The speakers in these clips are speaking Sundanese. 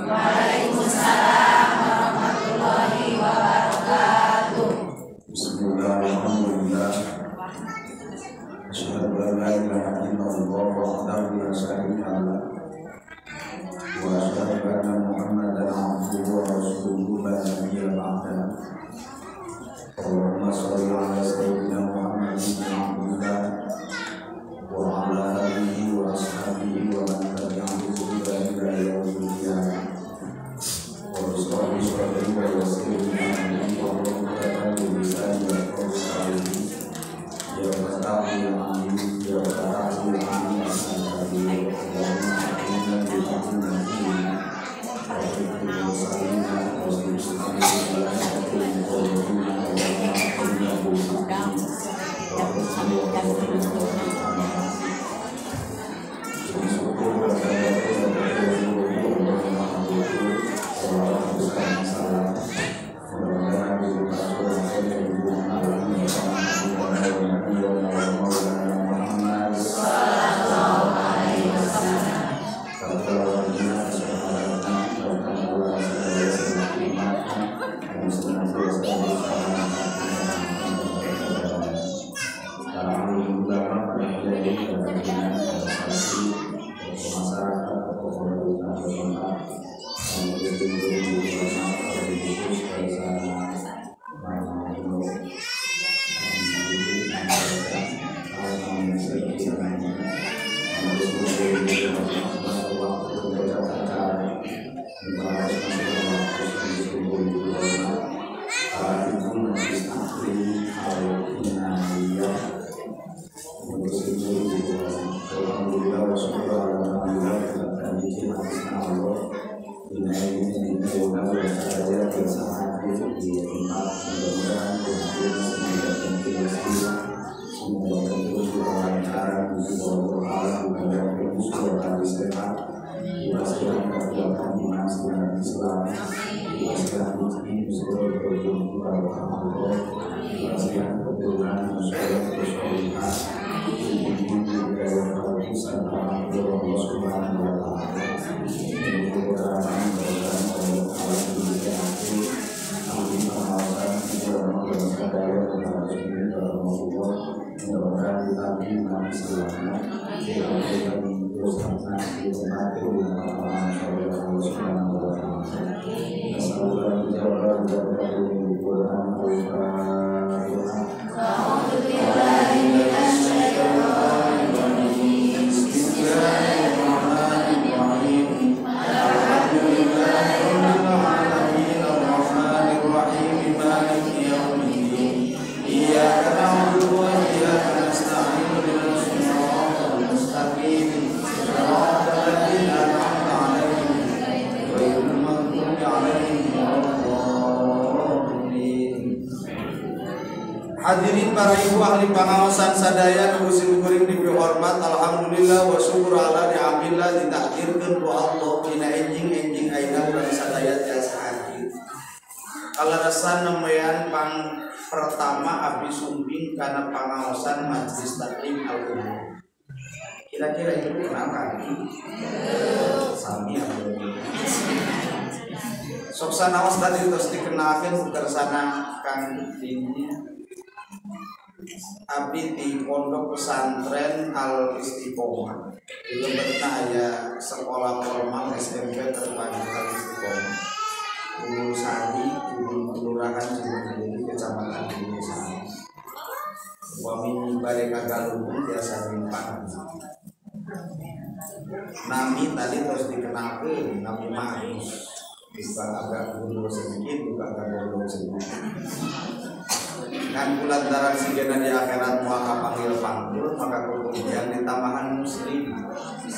Waalaikumsalam warahmatullahi wabarakatuh. Bismillahirrahmanirrahim. Asyhadu an la ilaha illallah wahdahu la syarika lah wa asyhadu anna Muhammadan abduhu wa rasuluhu la nabiyya ba'dahu. Allahumma shalli ala sayyidina Muhammadin abdillah wa ala alihi wa ashabihi wa man tabi'ahum bi ihsan ila yaumil qiyamah. Hadirin para ibu ahli pangaosan sadaya nu sim kuring dipihormat, alhamdulillah wa syukur ala ni'amillah ditakdirkeun ku Allah dina enjing-enjing ayeuna urang sadaya tiasa hadir. Kaleresan nemean pang pertama abdi sumping kana pangaosan Majelis Taklim Al-Umum. Kira-kira ibu kenal ka abdi? Sami abdi. Sok sanaos tadi terus dikenalkeun kersana Kang Dini. Abdi di Pondok Pesantren Al Istiqomah. Di lembetna aya sekolah formal SMP terpadu Al Istiqomah. Gunung Sari, Kelurahan Cibaduyut, Kecamatan Gunung Sari. Wami bade ka Galunggung biasa nyimpang. Nami tadi terus dikenalkeun, nami Magus. Bukan agak gundul sedikit, bukan agak goblok sedikit. Ngan kulantaran sigana di akhirat moal kapanggil panggul maka kemudian ditambahan muslim.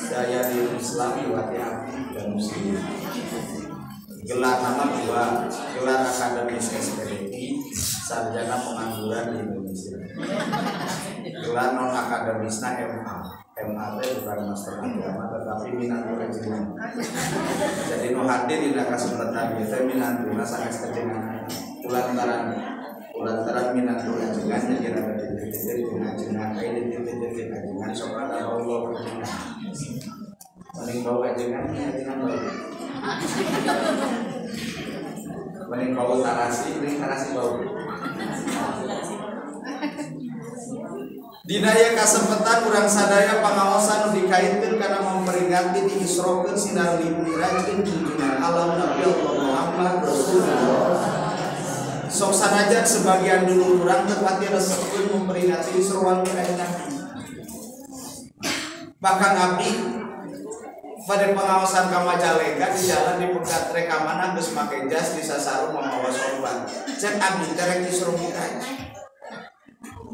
Daya di Islami wa dan muslim. Gelar nama dua, gelar akademis SPDI, sarjana pengangguran di Indonesia. Gelar non akademisna MA. MA itu bukan master agama tetapi minantu ajengan. Jadi nu hadir dina kasempatan ieu teh minantuna sanes ajengan. Kulantaran minantu ajengan jadi rada ditetir jeung ajengan, aya ditetir ajengan sok ada Allah ajengan. Mending bau ajengan, ajengan bau. Mending bau tarasi, mending tarasi bau. Dina ieu kasempatan urang sadaya pangaosan nu dikaitkeun kana memperingati diisrokeun sinar mi'raj junjungan alam Nabi Allah Muhammad Rasulullah. Sok sanajan sebagian dulu urang teu pati resepkeun memperingati Isra wal Mi'raj Nabi. Bahkan abdi pada pengawasan ka Majalengka di jalan di pegat rekamana geus make jas di sasaru mamawa sorban. Cek abdi teh rek Isra Mi'raj.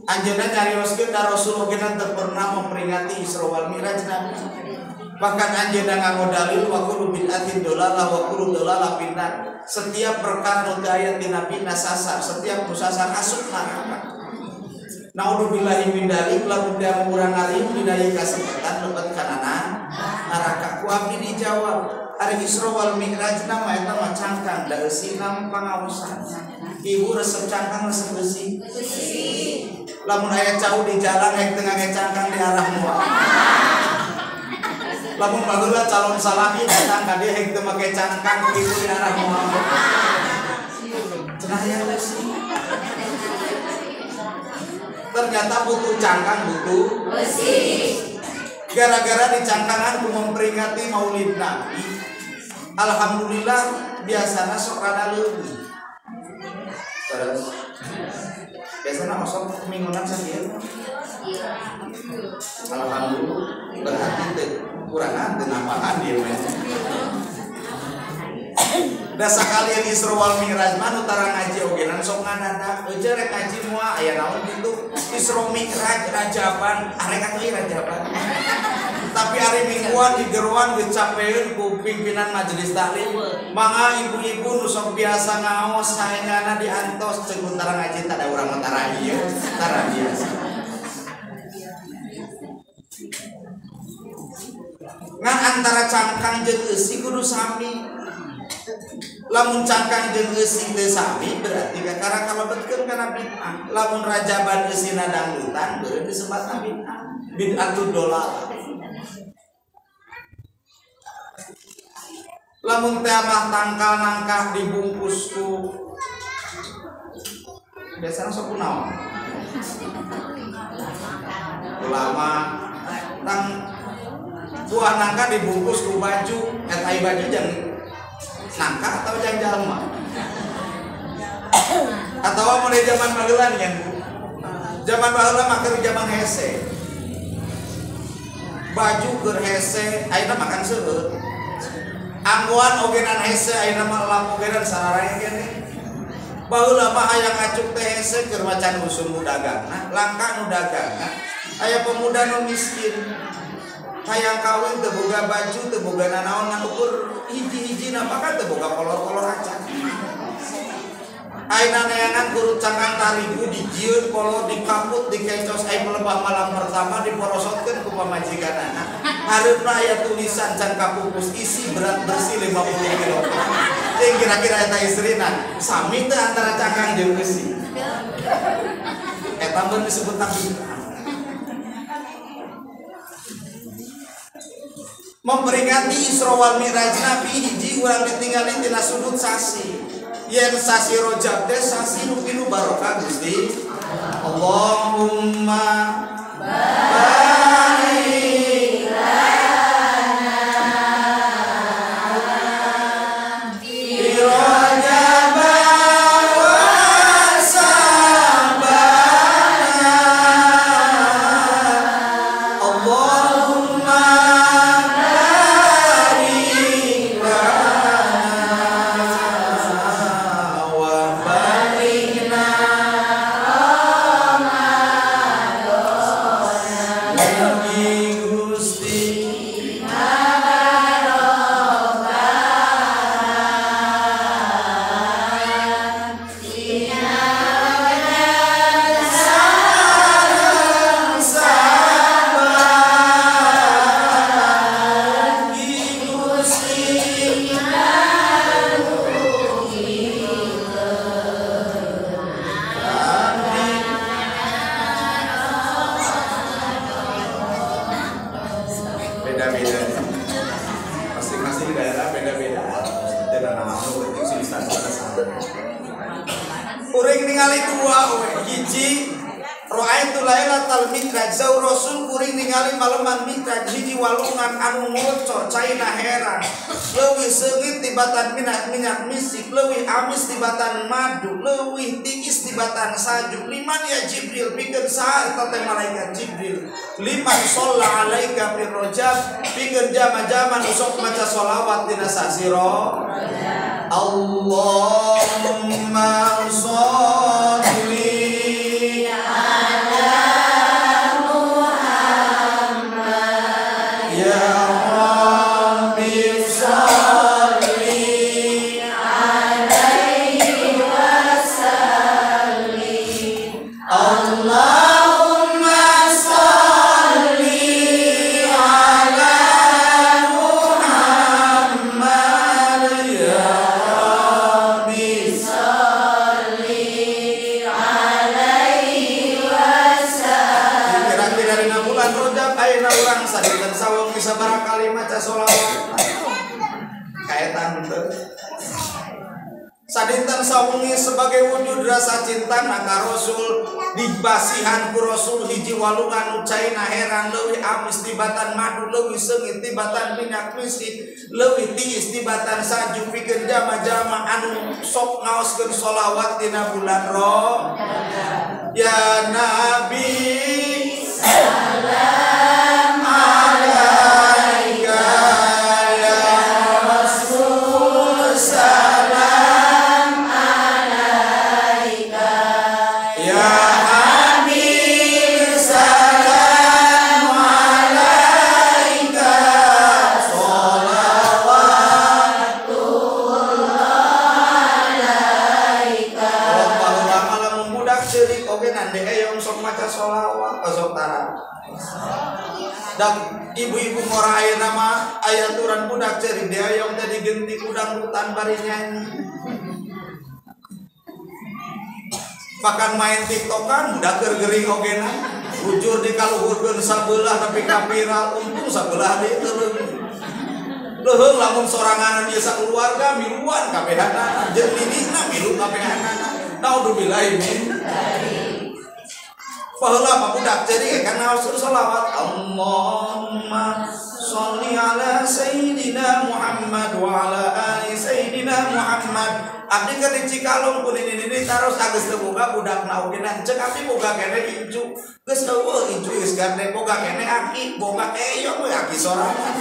Anjeunna nyarioskeun da Rasul oge teu pernah memperingati Isra wal Mi'raj Nabi. Bahkan anjeunna nganggo dalil wa kullu bid'atin dolalah wa kullu dolalah finnar. Setiap perkara nu teu aya ti Nabi sasar, setiap nu sasar asup neraka. Naudzubillahi min dzalik lamun dia urang alim dina ieu kasempatan lebet kana neraka. Ku abdi dijawab ari Isra wal Mi'raj na mah eta mah cangkang da eusina pangaosan. Ibu resep cangkang resep eusi. Lamun aya cau di jalan rek teu ngangge cangkang di arah moal. Lamun baheula calon salaki datang ka dieu hek teu make cangkang ibu di arah moal. Cenah aya eusi. Ternyata butuh cangkang butuh besi. Gara-gara di cangkangan ku memperingati Maulid Nabi. Alhamdulillah biasana sok rada leuwih. Terus biasana osok minggunan sakieu. Alhamdulillah berarti teu kurangan teu nambahan ieu mah. Da sakalian Isra wal Mi'raj mah nu tara ngaji ogenan sok ngadadak eueuh rek ngaji moal aya naon kitu Isra Mi'raj rajaban arek atuh rajaban. Tapi hari mingguan di geroan geus capeun ku pimpinan majelis taklim. Mangga ibu-ibu nu sok biasa ngaos saengana diantos ceuk nu tara ngaji tah da urang mah tara ieu tara biasa. Ngan antara cangkang jeung eusi kudu sami. Lamun cangkang jeung eusi teu sami berarti kakara kalebetkeun kana bid'ah. Lamun rajaban eusina dangdutan beureum disebatna bid'ah. Bid'atud dolalah. Lamun teh mah tangkal nangkah dibungkus ku biasana sok kunaon? Ulama tang buah nangka dibungkus ku baju, eta ai baju jeung nangka atau jang jalma? Atau mulai zaman baheula nya Bu. Zaman baheula mah keur zaman hese. Baju keur hese, ayeuna makan seueur. Anggoan ogenan hese, ayeuna mah lam ogenan sararaya keneh. Baheula mah hayang ngacuk teh hese keur macan usum nu dagangna, langka nu dagangna. Aya pemuda nu miskin. Hayang kawin teu boga baju, teu boga nanaon ngan ukur hiji-hijina maka teu boga kolor-kolor acan. Ayeuna neangan guru cangkang tarigu dijieun kolor dikaput dikecos ai melebah malam pertama diporosotkeun ku pamajikanana. Hareupna aya tulisan can kapupus isi berat bersih 50 kg. Jeung kira-kira eta istrina sami teu antara cangkang jeung besi. Eta mun disebut bid'ah. Memperingati Isra wal Mi'raj Nabi hiji urang ditinggalin tina sudut sasi. Yen sasi Rajab teh sasi nu pinuh barokah Gusti. Allahumma barik lana fi Rajab wa Sa'bana. Allahumma barik lana wa balighna Kuring ningali dua we hiji Ra'aitu lailatal mi'raj zau Rasul kuring ningali maleman mi'raj hiji walungan anu ngocor caina herang leuwih seungit tibatan minyak misik leuwih amis tibatan madu leuwih tiis tibatan salju liman ya Jibril pikeun saha eta teh malaikat Jibril liman shalla alaika fir rajab pikeun jama-jama nu sok maca sholawat dina sasi Rajab. Allahumma sholli sadinten sawengi sebagai wujud rasa cinta maka Rasul dibasihan ku Rasul hiji walungan nu caina herang leuwih amis tibatan madu leuwih seungit tibatan minyak misik leuwih tiis tibatan salju pikeun jama-jama anu sok ngaoskeun sholawat dina bulan Rajab. Ya Nabi salam alaika ya Rasul salam alaika ya Habib salam alaika sholawatullah alaika. Baheula lamun budak ceurik oge nande eyong sok maca sholawat sok tara. Dan ibu-ibu ngora ayeuna mah aya aturan budak ceurik diayong teh digenti ku dangdutan bari nyanyi. Bahkan main TikTokan budak keur gering ogena bujur dikaluhurkeun sabelah tapi ka viral untung sabelah deui teu leuwih. Leuheung lamun soranganan ieu sakeluarga miluan kabehanana jeung ninina milu kabehanana. Naudzubillahi min baheula mah budak ceurik kan ngaos sholawat Allahumma sholli ala sayyidina Muhammad wa ala ali sayyidina Muhammad. Abdi keur di Cikalong ku nini-nini taros geus teu boga budakna oge na ceuk abdi boga kene incu geus eueuh incu geus gande boga kene aki boga eyong we aki sorangan.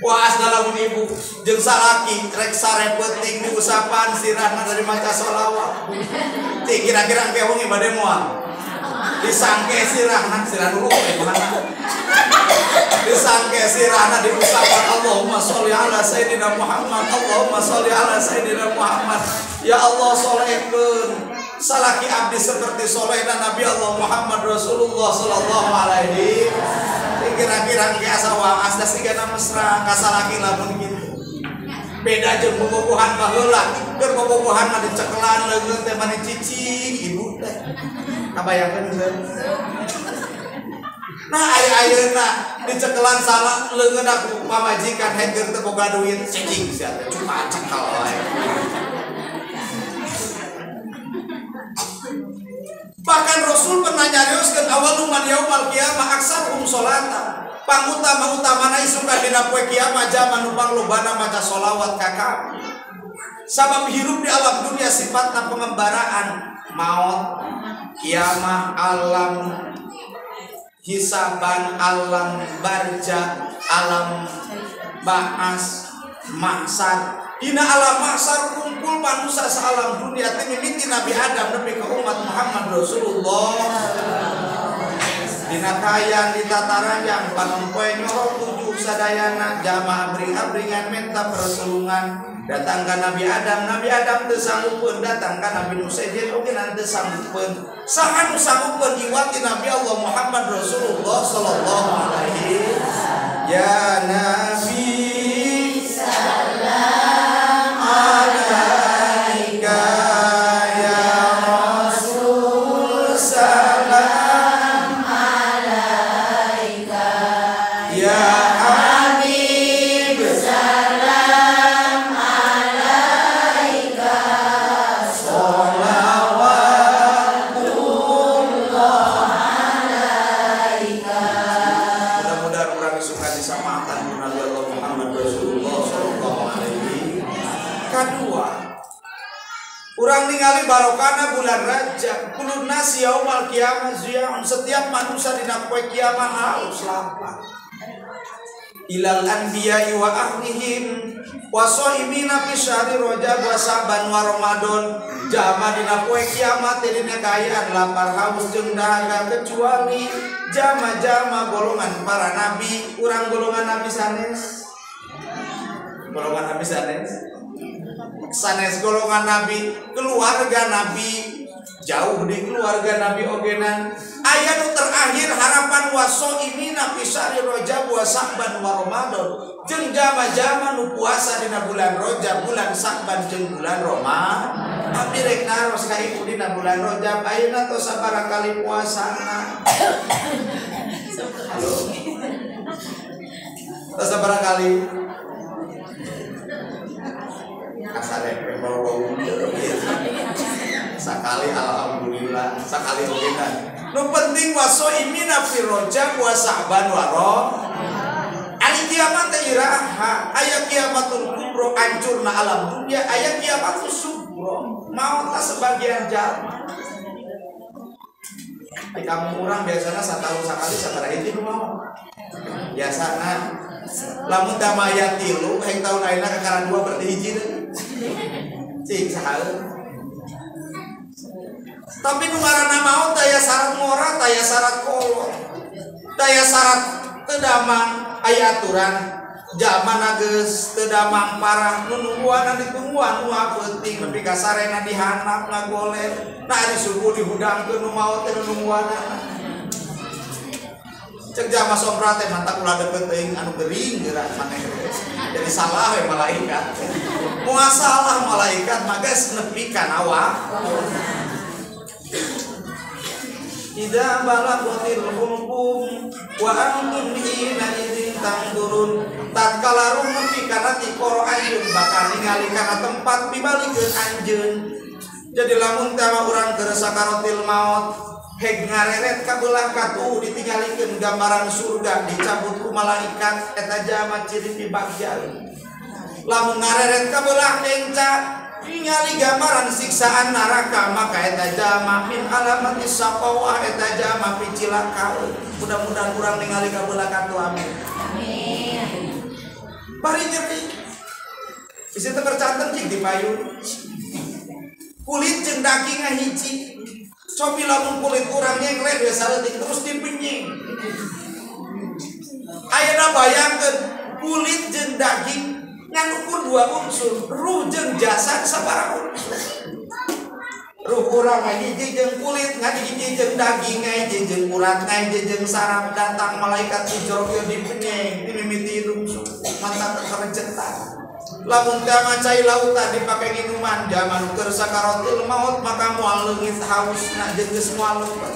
Wah asna lamun ibu jeung salaki rek sare peuting diusapan sirahna dari maca sholawat. Cik kira-kira engke wengi bade moal. Disangke sirahna sirah dulu mana. Disangke sirahna diusapan Allahumma sholli ala sayyidina Muhammad Allahumma sholli ala sayyidina Muhammad. Ya Allah solehkeun salaki abdi seperti solehna Nabi Allah Muhammad Rasulullah sallallahu alaihi. Kira-kira engke asa waas da sigana mesra ka salaki lamun kitu. Beda jeung bobogohan baheula, keur bobogohan mah dicekelan leungeun teh mani cicing ibu teh. Kabayangkeun teu? Nah aya ayeuna dicekelan salah leungeun ku pamajikan heukeun teu boga duit cicing sia teh cuma cekel wae. Bahkan Rasul pernah nyarioskeun awalu man yaumal qiyamah aksaruhum sholatan. Pangutama-utamana isukan dina poe kiamat jaman nu panglobana maca sholawat ka kami. Sabab hirup di alam dunia sifatna pengembaraan, maut, kiamah, alam hisaban, alam barja, alam ba'as, maksar. Dina alam maksar kumpul manusia sealam dunia teh mimiti Nabi Adam nepi ka umat Muhammad Rasulullah. Dina kayan di tataran yang panempoe nyorok tujuh sadayana jamaah abring-abringan menta perselungan datang ka Nabi Adam, Nabi Adam teu sanggupeun datang ka Nabi Nuh sejen oge teu sanggupeun. Saha nu sanggupeun iwati Nabi Allah Muhammad Rasulullah sallallahu alaihi. Ya Nabi salam alaika ya Rasul salam alaika ya Habib salam alaika. Urang ningali barokana bulan Rajab, kulun nasi yaumal kiamah ziyaun, setiap manusia dina poe kiamat haus lapar. Ilal anbiya'i wa ahlihim wa shaimina fi syahri Rajab wa Sa'ban wa Ramadan. Jama dina poe kiamat dina kaayaan lapar haus jeung dahaga kecuali jama-jama golongan para nabi. Urang golongan nabi sanes. Golongan nabi sanes. Sanes golongan nabi, keluarga nabi, jauh di keluarga nabi ogenan. Aya nu terakhir harapan wasoimina fi syahri Rajab wa Sa'ban wa Ramadan. Jeung jama-jama nu puasa dina bulan Rajab, bulan Sa'ban jeung bulan Ramadan. Abdi rek naros ka ibu dina bulan Rajab, ayeuna tos sabaraha kali puasana? Halo. Tos sabaraha kali? Asale bau-bau sakali alhamdulillah, sakali ogenan. Nu penting wasoimina fi Rajab wa Sa'ban wa Ramadan. Ari kiamat teh iraha, aya kiamatul kubro hancurna alam dunia, aya kiamatul subro maot sebagian jalma. Di kampung urang biasana satahun sakali sabaraha hiji nu maot. Biasana lamun damaya 3 heng tahun ayeuna kakara 2 berarti hiji deui. Cik saha. Tapi nu ngaranna maot daya syarat ngora, daya syarat kolot, daya syarat teu damang, aya aturan jamana geus teu damang parah, nu nungguan ditungguan nu penting nepi ka sarena dihanap ngagoler, nah ari subuh dihudangkeun nu maot teh nu nungguanana. Cek jama sombra teh mantak ulah deket teuing anu gering geura maneh. Jadi salah we malaikat. Moal salah malaikat mah geus nepi kana waktu. Idza balagatil hulqum wa antum hina idzin tangdurun. Tatkala ruh nepi kana tikoro anjeun bakal ningali kana tempat pibalikeun anjeun. Jadi lamun teh urang keur sakaratil maot heg ngareret ka belah katuh ditinggalikeun gambaran surga dicabut ku malaikat eta jama ciri pibagja. Lamun ngareret ka belah kenca ningali gambaran siksaan neraka maka eta jama min alamati saqawah eta jama picilaka. Mudah-mudahan urang ningali ka belah katuh, amin. Amin. Bari nyeri bisi teu percanten cing di payun. Kulit jeung daging hiji. Cobi lamun kulit urang nyengklek biasa leutik terus dipenying. Ayeuna bayangkeun kulit jeung daging ngan ukur dua unsur, ruh jeung jasad sabaraha unsur. Ruh urang hiji jeung kulit, ngan hiji jeung daging, hiji jeung urat, hiji jeung saraf. Datang malaikat Jibril dipenyeng, dimimiti hidung mata tercetak. Lamun teh cai lautan dipake minuman jaman keur sakaratul maut maka moal leungit hausna jeung geus moal leupeut.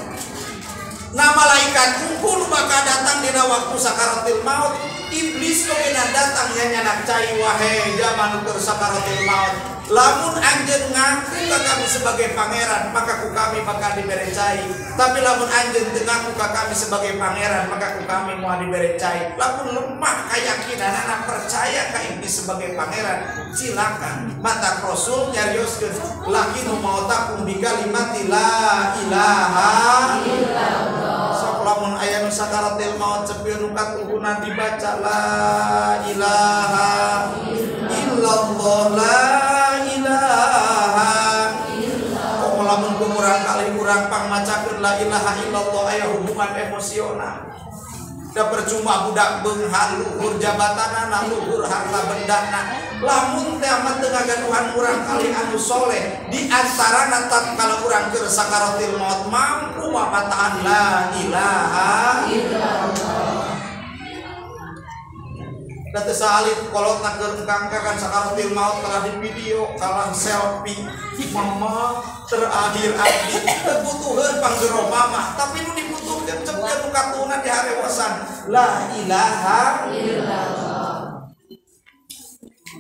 Nah malaikat kumpul bakal datang dina waktu sakaratul maut. Iblis oge datang nyanyanak cai wahe jaman keur sakaratul maut. Lamun anjeun ngaku ka kami sebagai pangeran maka ku kami bakal dibere cai. Tapi lamun anjeun teu ngaku ka kami sebagai pangeran maka ku kami moal dibere cai. Lamun lemah kayakinanana percaya ka iblis sebagai pangeran silakan. Mata Rasul nyarioskeun laki nu mautakum bi kalimati la ilaha illallah. Sok lamun aya nu sakaratil maut cepil nu katuhuna dibaca la ilaha illallah la ilaha illallah. Lamun kurang kali kurang pangmacakeun la ilaha illallah aya hubungan emosional. Da percuma budak beunghar luhur jabatanana luhur harta bendana. Lamun teh amat teu ngagaduhan urang kali anu soleh di antarana tatkala urang keur sakaratil maut mampu mapatahan la ilaha illallah. Da teu saalit kolotna keur engkangkakan sakaratil maut kalah di video kalah selfie mama terakhir abdi teu butuheun panggero mama tapi nu dibutuhkeun cepkeun nu katuhna diharewosan la ilaha illallah.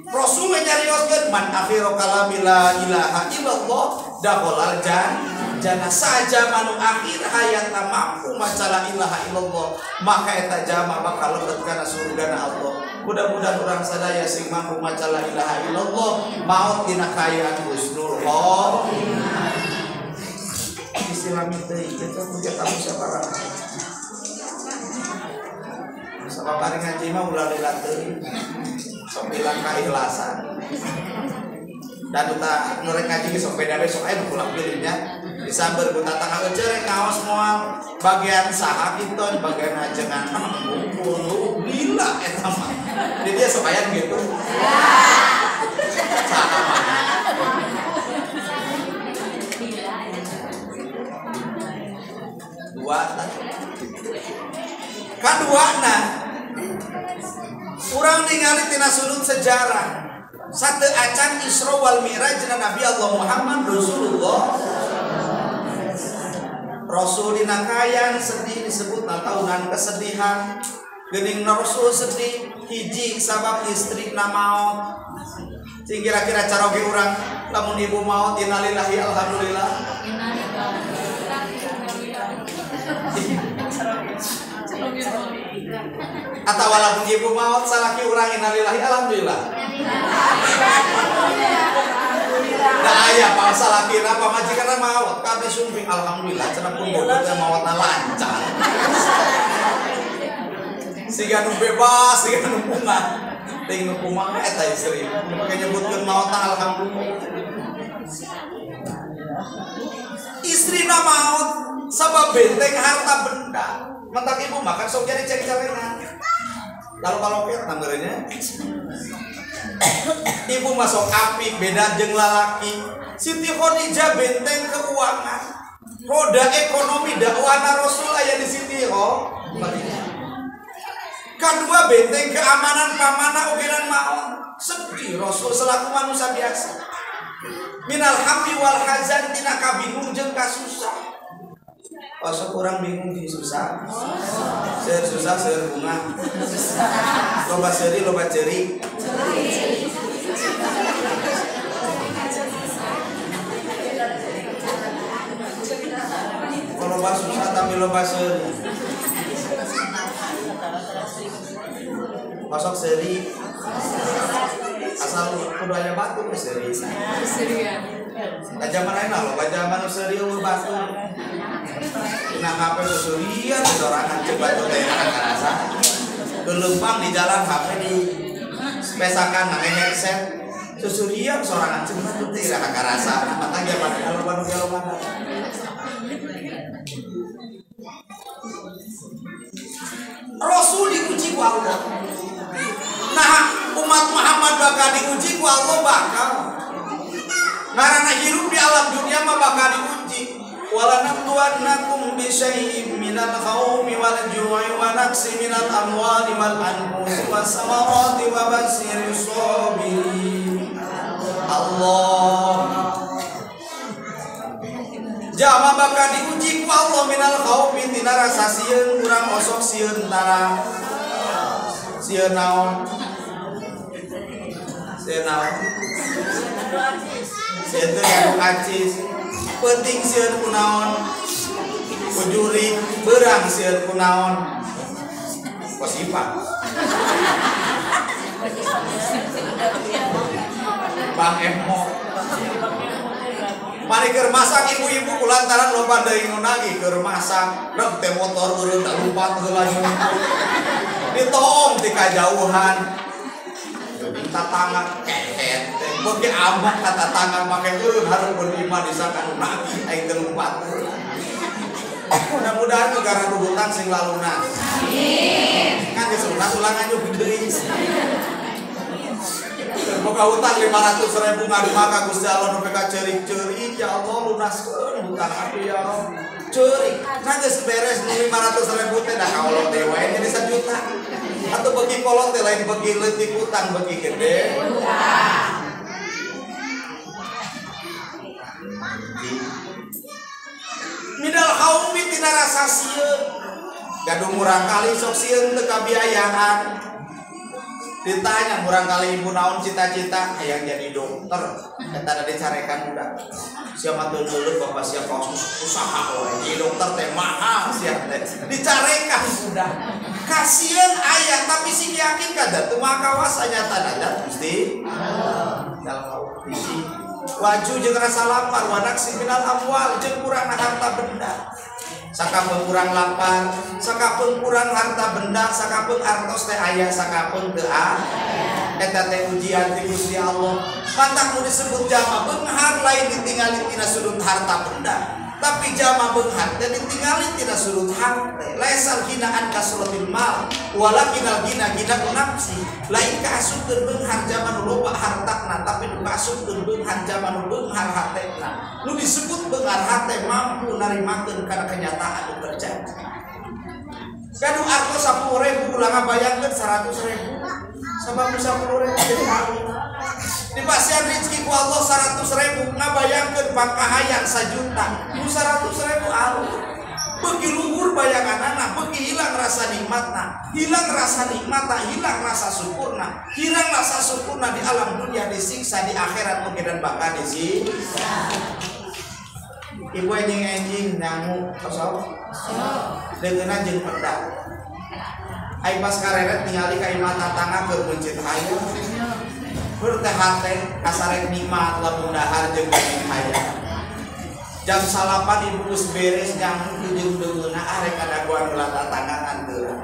Rasul nyarioskeun man akhiru kalami la ilaha illallah dakhalal jannah. Saja manu akhir hayatna mampu maca la ilaha illallah maka eta jama bakal lebet kana surgana Allah. Mudah-mudahan urang sadaya sing mampu maca la ilaha illallah maut dina kaayaan husnul khotimah. Istilah teh ieu teh puja kamu sabaraha. Sabab ari ngaji mah ulah lila teuing. Sok ilang kaikhlasan. Dan uta nu rek ngaji ge sok beda besok aya nu pulang pilihnya. Disamber ku tatangga euceurek ngaos moal bagian saha kitu bagian ajengan ngumpul lila eta mah. Di dia sok aya gitu. Saha mah. Dua kaduana urang ningali tina sudut sejarah satu acan Isra wal Mi'raj Nabi Allah Muhammad Rasulullah. Rasul dina kayan sedih disebut tahunan kesedihan. Geuning Rasul sedih hiji sabab istri na maot. Cing kira-kira caroge urang lamun ibu maot innalillahi alhamdulillah. Atau walaupun ibu maot salaki urang innalillahi alhamdulillah. Da aya pa salakina pamajikanna maot kabeh sumping alhamdulillah cenah pun bodoh teh maotna lancar. Siga nu bebas, siga nu kumaha. Ting nu kumaha eta istri. Make nyebutkeun maotna alhamdulillah. Istrina maot sabab benteng harta benda. Mentak ibu makan sok jadi cek-celengan. Lalu kalau kieu tambeurnya ibu masuk api beda jeung lalaki. Siti Khadijah benteng keuangan. Roda ekonomi dakwana Rasul aya di Siti Khadijah. Kedua benteng keamanan pamana ogenan maot. Sedih Rasul selaku manusia biasa. Minal hammi wal hazan tina kabingung jeung kasusah. Osok orang bingung jeung susah. Seur susah seur bunga. Loba seuri loba ceuri. Loba susah tapi loba seuri. Osok seuri. Asal kudu aya batu we seuri. Ka zaman ayeuna loba zaman seuri eueuh batu. Dina HP sesurian sorangan ceuk batu teh karasa. Gelempang di jalan HP di pesakan make headset. Susurian sorangan ceuk batu teh karasa. Mata ge pada loba nu ge loba. Rasul diuji ku Allah. Nah, umat Muhammad bakal diuji ku Allah bakal. Karena hidup di alam dunia mah bakal diuji. Walanabluwannakum bisyai'im minal khawfi wal ju'i wa naqsi minal amwali wal anfusi was samarati wa basyiris sabirin. Allah. Jama bakal diuji ku Allah minal khawfi tina rasa sieun urang osok sieun tara. Sieun naon? Sieun naon? Sieun teh anu acis. Penting sieun ku naon? Ku jurig, beurang sieun ku naon? Kosipa. Bang Emo. Mari keur masak ibu-ibu kulantaran loba deui nu nagih keur masak, rek teh motor eureun da lumpat heula nyumput. Ditoong ti kajauhan. Tatangga kehet teh beuki ambak ka tatangga make eureun hareupeun imah disangka nu nagih aing teh lumpat. Mudah-mudahan negara hutang sing lalunas. Amin. Kan geus lunas ulah nganyuk deui. Boga hutang 500.000 ngadu maka Gusti Allah nu ka ceurik-ceurik ya Allah lunaskeun hutang abdi ya Allah. Ceurik. Nah geus beres nu 500.000 teh da kaolot deui wae jadi 1 juta. Atau bagi kolot teh lain bagi leutik hutang bagi gede. Minal khaufi tina rasa sieun. Gaduh murang kali sok sieun teu kabiayaan. Ditanya murang kali ibu naon cita-cita hayang jadi dokter. Eta da dicarekan budak. Siapa teu neuleuh bapak siapa usaha wae. Jadi dokter teh mahal sia teh. Dicarekan budak. Kasihan aya tapi sing yakin kada teu maha kawasa nyata dat Gusti Allah. Waju jeung rasa lapar wanaksi minal amwal jeung kurang harta benda. Sakapeung kurang lapar, sakapeung kurang harta benda, sakapeung artos teh aya, sakapeung teu aya. Eta teh ujian ti Gusti Allah. Mantak nu disebut jalma beunghar lain ditingali tina sudut harta benda, tapi jalma beunghar teh ditingali tina sudut hate. Laisal ghina an kasratil mal, walakinal ghina ghina nafsi. Lain kaasupkeun beunghar jalma nu loba hartana, tapi nu kaasupkeun beunghar jalma nu beunghar hatena. Nu disebut beunghar hate mampu narimakeun kana kenyataan nu terjadi. Gaduh artos 10.000 ulah ngabayangkeun 100.000. Sabab 10.000 jadi alus. Dipasihan rezeki ku Allah 100.000 ngabayangkeun pangkahayang 1 juta. Nu 100.000 alus. Beuki luhur bayanganana, beuki hilang rasa nikmatna, hilang rasa nikmatna, hilang rasa syukurna, hilang rasa syukurna di alam dunia disiksa, di akhirat mungkin bakal disiksa. Ibu enjing-enjing nyangu kosong, deungeunna jeung pedak. Ai pas kareret ningali ka imah tatangga keur meuncit hayam. Heur teh hate kasarek nikmat lamun dahar jeung meuncit hayam. Jam 9 ibu geus beres nyangu jeung deungeunna arek kadaguan ulah tatangga nganteurang.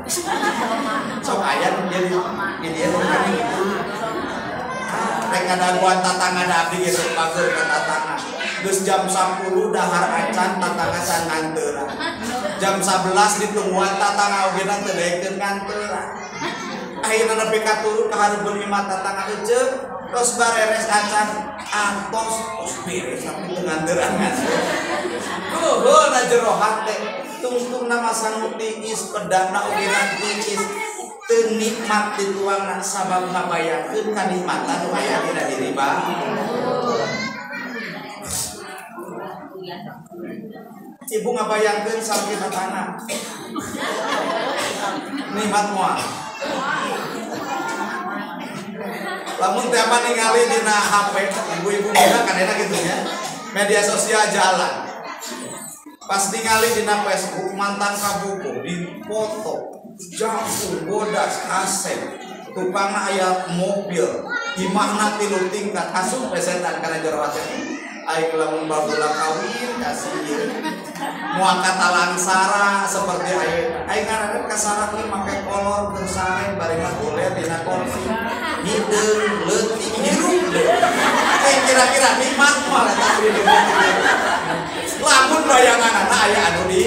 Sok aya nu jadi di dieu kan gitu. Rek kadaguan tatangga da abdi geus bager ka tatangga. Geus jam 10 dahar acan tatangga can nganteurang. Jam 11 ditungguan tatangga oge teu daekeun nganteurang. Akhirna nepi ka turu ka hareupeun imah tatangga eceuk tos bareres acan atos tos beres tapi teu nganteurang. Heuh na jero hate tungtungna masang tiis pedana oge tiis teu nikmat dituangna sabab ngabayangkeun kanikmatan nu aya dina diri batur. Ibu ngabayangkeun sampai tatangga nikmat moal. Lamun teh apa ningali dina HP ibu-ibu muda kan enak gitu ya, media sosial jalan. Pas ningali dina Facebook mantan kabuku di foto jauh bodas asep tukangna aya mobil imahna 3 tingkat asup pesetan kana jero hate. Aing lamun baheula kawin kasih moal kata langsara seperti aing. Aing ngaranna kasaraki make kolor keur sare bari ngagoler dina kursi. Hideung leutik hirup deui. Aing kira-kira nikmat moal eta hidup. Lamun bayanganana aya anu di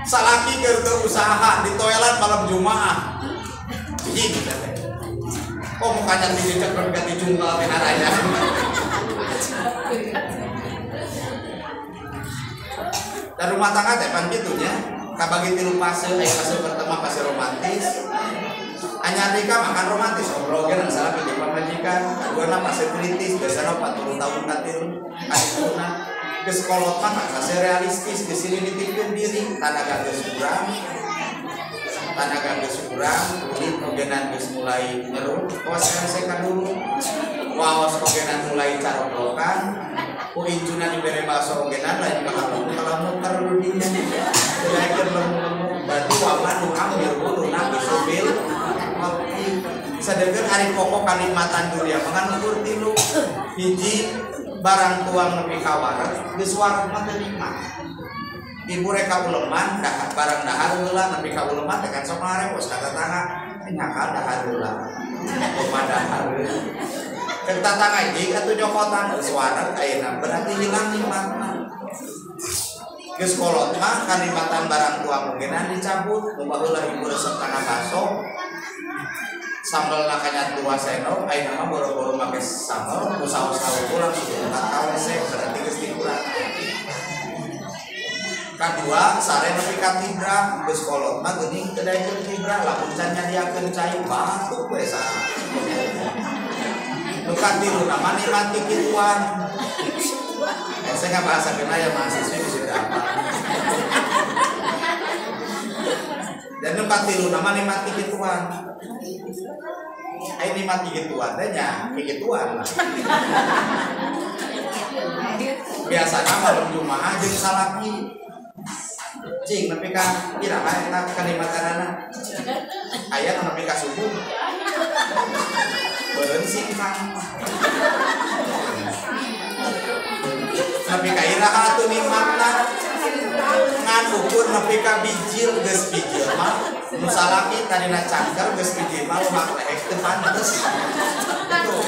salaki keur usaha di toilet malam Jumaah. Ih, kok mukanya dijejak berganti jungkal tina raya. Dan rumah tangga teh pan kitu nya, kabagi 3 fase, aya fase pertama fase romantis. Anyar nikah makan romantis, obrol ge salah pilih pamajikan. Kaduana fase kritis, biasana 40 tahun ka tilu, kadituna geus kolot mah fase realistis, geus silih nitipkeun diri, tanaga geus kurang. Tanaga geus kurang, kulit ogenan geus mulai ngeruh, kawas rese dulu. Waos ogenan mulai caroblokan, ku incuna dibere bakso ogenan lain ka kalau muter dunia. Daekeun lemu-lemu, berarti waman nu ambil huluna geus mobil. Sadegeun ari pokok kanikmatan dunia mangan ukur 3. Hiji barang tuang nepi ka wareg geus wareg mah teu nikmat. Ibu rek ka uleman dahar barang dahar heula nepi ka uleman teh kan sok ngarepos ka tatangga nyakal dahar heula. Loba dahar. Cek tatangga hiji atuh nyokotan geus wareg ayeuna berarti hilang nikmatna. Geus kolot mah kanikmatan barang tuang mungkinan dicabut, nu baheula ibu resep kana baso. Sambel nakanya 2 sendok, ayeuna mah boro-boro make sambel, ku saus-saus langsung diangkat ka WC, berarti geus dikurang. Kadua, sare nepi ka tibra, geus kolot mah geuning teu daekeun tibra, lamun can nyadiakeun cai batuk we saha. Nu katilu mah nikmati kituan. Saya nggak bahasa kena ya mahasiswi bisa apa. Dan nu katilu mah nikmati kituan. Ai nikmat gituan teh nya gituan lah. Biasana malam Jumaah jeung salaki. Cing nepi ka iraha eta kanikmatanana. Aya nu nepi ka subuh. Beureun singkang. Nepi ka iraha atuh nikmatna. Ngan ukur nepi ka bijil geus bijil mah nu salaki tadina cangker geus bijil mah lumak lehek teu pantes. Tuh.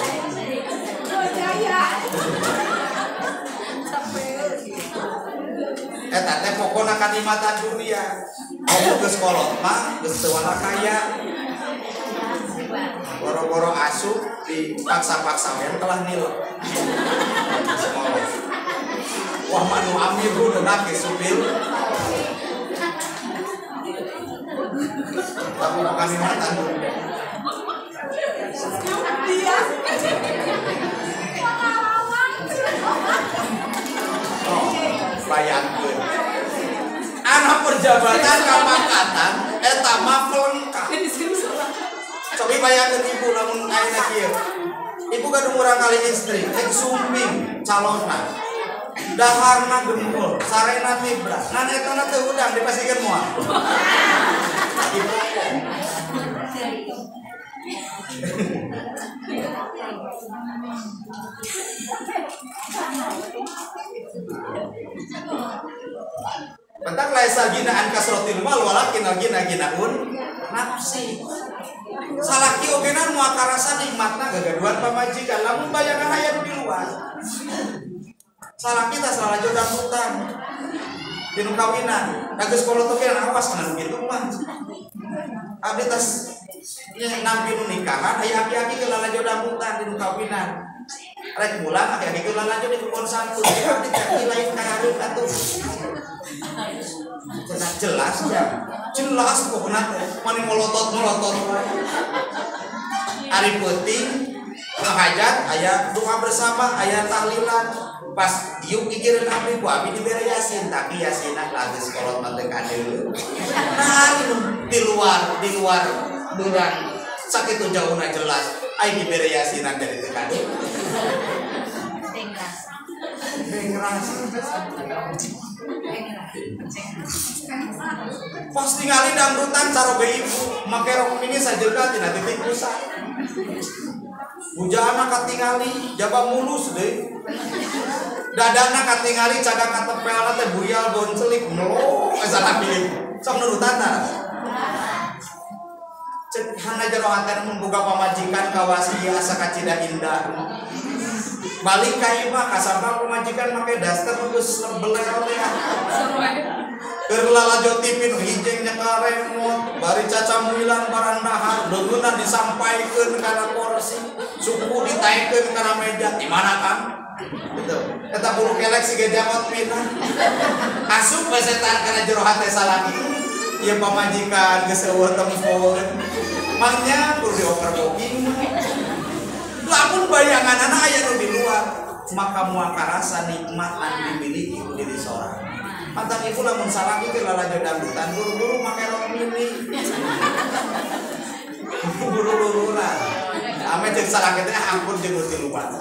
Eta teh pokona kanikmatan dunia. Komo geus kolot mah geus teu walakaya. Boro-boro asup dipaksa-paksa we telah nilep. Wah manu amiru deuna ge supir. Tapi kanikmatan dunia. Oh, bayangkeun. Anak perjabatan kapangkatan eta mah pelengkap. Cobi bayangkeun ibu lamun ayeuna kieu. Ibu gaduh murang kali istri, rek sumping calonna. Daharna gembul, sarena mibra. Ngan etana teu hudang dipasikeun moal. Dipopong. Bentak laisa ginaan kasrotil mal walakin gina ginaun nafsi. Salaki ogenan moal karasa nikmatna gagaduhan pamajikan lamun bayangan aya nu di luar. Salaki tas lalajo dangdutan dinu kawinan, da geus kolot oge awas kana nu kitu mah. Abdi tas nampi nu nikahan aya aki-aki ke lalajo dangdutan dinu kawinan. Rek mulang aki-aki ke lalajo di kebon santun, abdi teh lain kahareup atuh. Cenah jelas ya. Jelas pokona teh mani molotot-molotot wae. Ari peuting hajat aya doa bersama, aya tahlilan. Pas diuk gigireun abdi ku abdi dibere yasin, tapi yasinna geus kolot mah teu kadeuleu. Nah, di luar durang sakitu jauhna jelas, ai dibere yasinan jadi teu kadeuleu. Dengras. Pas tingali dangdutan caroge ibu, make rok mini sajeuna tina titik pusat. Bujana katingali jaba mulus deui. Dadana katingali cadak katepelna teh burial boncelik melo salah pilih. Sok nurutan tah. Cek hana jero hatena mun boga pamajikan kawas ieu asa kacida indah. Balik ka imah kasapa pamajikan make daster geus beleo teh. Keur lalajo TV nu hijeng nyekel remote, bari cacamuilan barang dahar, leungeunna disampaikeun kana kursi, suku ditaekeun kana meja, di mana kan? Gitu. Eta bulu kelek siga jangot pinah. Asup we setan kana jero hate salaki. Ieu pamajikan geus eueuh tempo. Mangnya kudu dioper-booking. Lamun bayanganana aya nu di luar, maka moal karasa nikmat anu dimiliki ku diri sorang. Mantan ibu lamun salaki ke lalajo dangdutan buru-buru make rok mini. Buru lururan. Ame jeung salaki teh ampun jeung ti luar.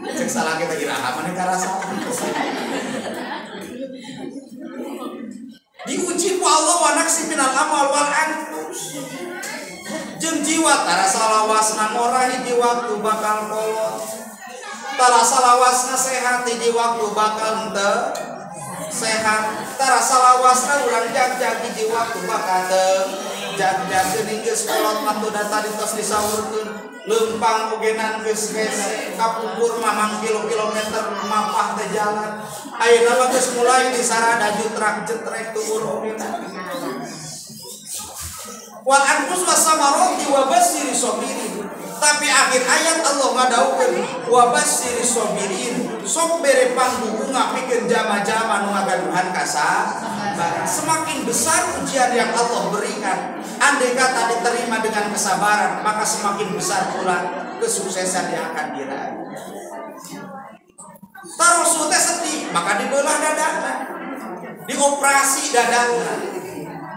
Cek salaki teh iraha maneh karasa. Diuji ku Allah wa naqsi minal amal wal anfus. Jeung jiwa tarasa lawasna ngora hiji waktu bakal kolot. Tarasa lawasna sehat hiji waktu bakal henteu sehat. Tarasa lawasna urang jag-jag hiji waktu bakal teu jag-jag. Geuning geus kolot mah teu tadi tos disaurkeun. Leumpang ogenan geus hese kapungkur mamang kilo-kilometer mapah teh jalan. Ayeuna mah geus mulai disarada jutrak jetrek tuur ogenan. Wal anfus wasamarati wa basyiri sabirin. Tapi akhir ayat Allah ngadaukeun wa basyiri sabirin. Sok bere pangbubunga pikeun jama-jama nu ngagaduhan kasabaran. Semakin besar ujian yang Allah berikan, andai kata diterima dengan kesabaran, maka semakin besar pula kesuksesan yang akan diraih. Taruh teh sedih, maka dibelah dadana, dioperasi dadana,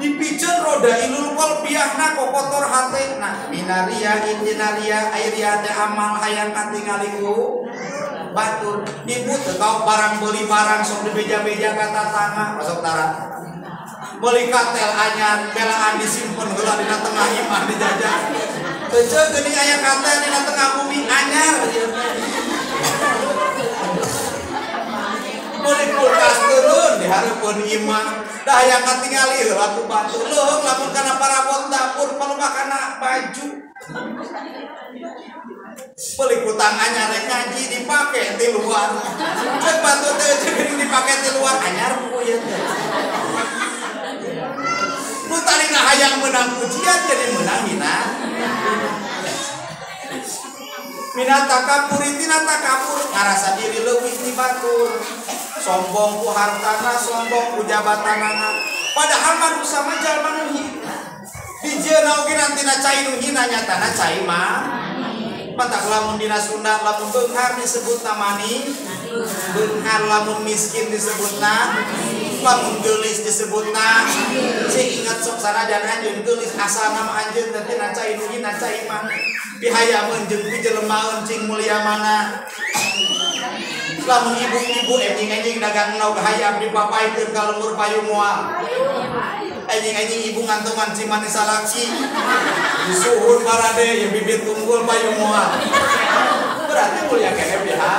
Dipiceun roda ilul qalbiyahna kokotor hatena. Minaria intinaria airia teh amal hayang katingali ku batur. Ibu teu tau barang beuli barang sok dibeja-beja ka tatangga masuk tara. Meuli katel anyar belaan disimpen heula dina tengah imah dijajah. Teu geuning aya katel dina tengah bumi anyar ieu teh. Meuli kulkas turun dihareupeun imah. Dah hayang katingali heula ku batur. Leuheung lamun kana parabot dapur palebah kana baju. Meuli kutang anyar rek ngaji dipake ti luar. Ceuk batur teh geuning dipake ti luar anyar ku ieu teh. Nu tadina hayang meunang pujian jadi meunang hina. Mina takabur tina takabur ngarasa diri leuwih ti batur. Sombong ku hartana, sombong ku jabatanana. Padahal manusia mah jalma nu hina. Dijieuna oge nantina cai nu hina nyatana cai mah. Matak lamun dina Sunda lamun beunghar disebutna mani, beunghar lamun miskin disebutna, lamun geulis disebutna. Sing ingat sok sanajan anjeun geulis asalna mah anjeun teh tina cai nu hina cai mah. Pihayameun jeung pijelemaeun cing mulia mana. Lamun ibu-ibu enjing-enjing dagang naug hayam dipapaikeun ka lembur payu moal. Enjing-enjing ibu ngantungan cimanis salaki. Disuhun barade ye bibit unggul payu moal. Berarti mulia keneh piha.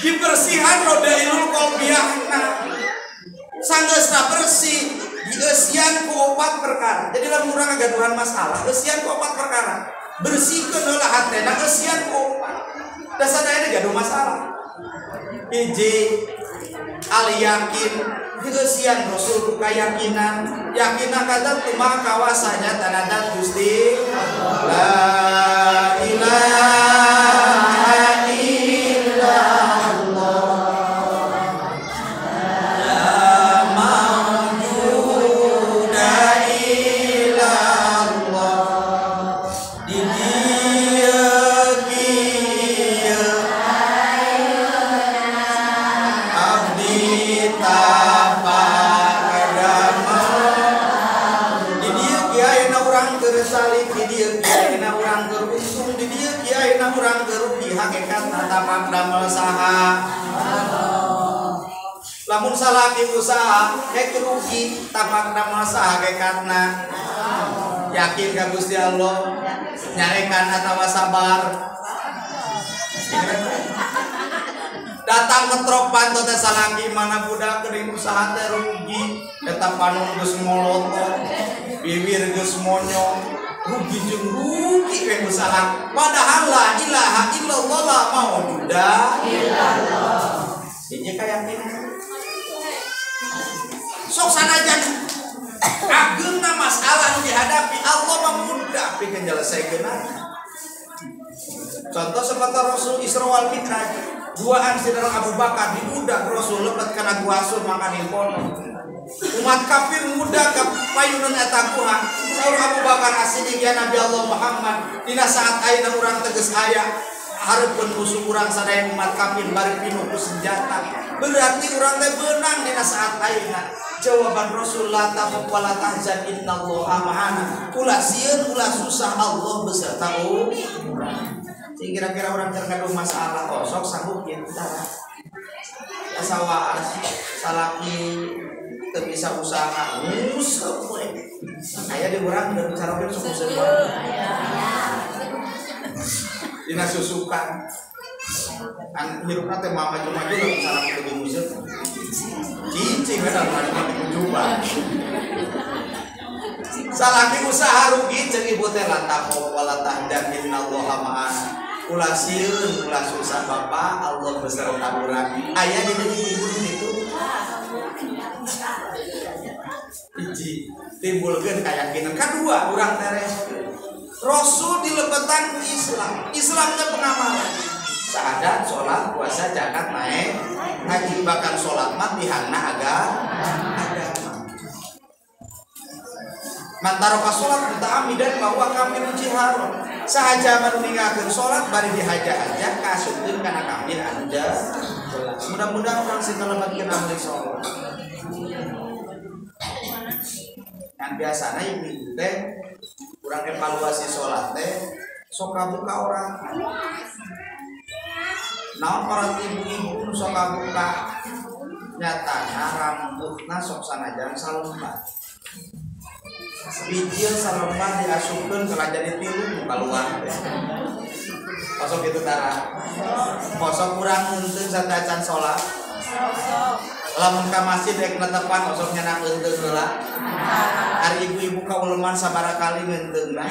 Dibersihan roda ilul qalbiyahna. Sanggeusna bersih dieusian ku opat perkara. Jadi lamun urang ngagaduhan masalah, eusian ku opat perkara. Bersihkeun heula hatena eusian ku opat. Da sadayana gaduh masalah. Hiji al yakin dieusian Rasul ku kayakinan. Yakinna kada kumaha kawasanya tanada Gusti la ilaha illallah. Tapak damel saha lamun salaki usaha hek rugi tapak damel saha hakikatna yakin ka Gusti Allah nyarekan atawa sabar datang ngetrok panto teh salaki mana budak geuning usaha teh rugi eta panon geus molotot bibir geus monyong rugi jeung rugi we usaha padahal la ilaha illallah la maujuda illallah. Ini kayakinan sok sanajan ageungna masalah nu dihadapi Allah mah mudah pikeun nyelesaikeunna. Contoh seperti Rasul Isra wal Mi'raj, duaan saudara Abu Bakar diudak Rasul lebet kana gua Sur makan kono. Umat kafir muda ke payunan eta guha. Saur Abu Bakar asidik ya Nabi Allah Muhammad dina saat ayeuna urang tegas aya hareupeun musuh urang sadaya umat kafir bari pinuh ku senjata. Berarti urang teh beunang dina saat ayeuna. Jawaban Rasul la taqaf wa la tahzan innallaha ma'ana. Ulah sieun ulah susah Allah beserta urang. Sing kira-kira urang keur gaduh masalah osok sanggup kieu tah. Asa waas salaki teu bisa usaha nguseup we. Aya di urang udah bicara oge sok nguseup. Dina susukan. An hirupna teh maju-maju lamun salaki teu nguseup. Cicing we maju-maju jumpa. Salaki usaha rugi ceuk ibu teh la taqaf wa la tahzan innallaha ma'ana. Ulah sieun ulah susah bapak Allah beserta urang. Aya di dieu ibu itu. Hiji timbulkeun keyakinan. Kedua urang teres Rasul dilebetan ku Islam. Islam teh pengamalan. Syahadat, sholat, puasa, zakat, naik haji, bahkan sholat mah tihangna agama. Man taraka sholat muta'ammidan bahwa kafirun jiharon. Sahaja manu ninggalkeun salat bari dihaja-haja kaasupkeun kana kafir anu jelas. Mudah-mudahan urang sing kalebatkeun ahli salat. Kan biasana ibu teh urang evaluasi salat teh sok kabuka orang. Naon orang ibu-ibu nu sok kabuka nyatana rambutna sok sanajan salembar. Bijil salembar diasupkeun kana jadi tilu nu kaluar teh. Kosok kitu tara. Kosok urang eunteung satacan salat. Lamun ka masjid rek netepan osok nyanak eunteung heula. Ari ibu-ibu ka uleman sabaraha kali ngeunteungna.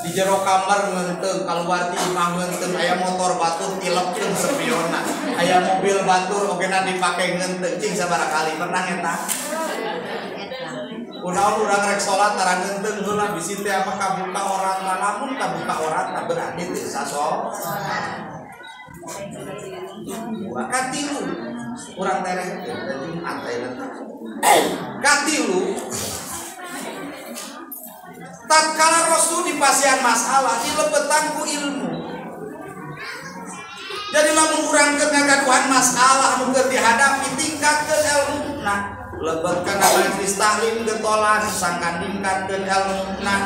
Di jero kamar ngeunteung, kaluar ti imah ngeunteung, aya motor batur tilepkeun sepionna. Aya mobil batur ogena dipake ngeunteung cing sabaraha kali pernah eta. Kunaon urang rek salat tara ngeunteung heula bisi teh apa kabuka oratna, lamun kabuka oratna berarti teu sah salat. Katilu urang tereh dan Jumat ayeuna. Katilu tatkala Rasul dipasihan masalah dilebetan ku ilmu. Jadi lamun urang keur ngagaduhan masalah nu keur dihadapi tingkatkeun ilmuna. Lebetkeun majelis taklim getolan sangkan ningkatkeun ilmuna.